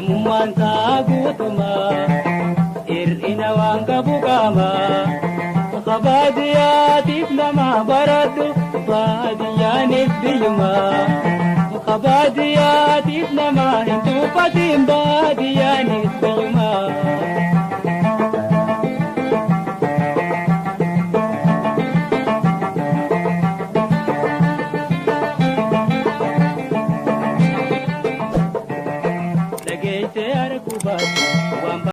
Namummaan isaa guutumaa hir'ina waan qabu qaba. Kabaadiyaatiif nama baradhu baadiyyaaniif biyyuma. Kabaadiyaatiif nama hin tuffatiin baadiyyaaniif biyyuma. Dhageessee arguu baatu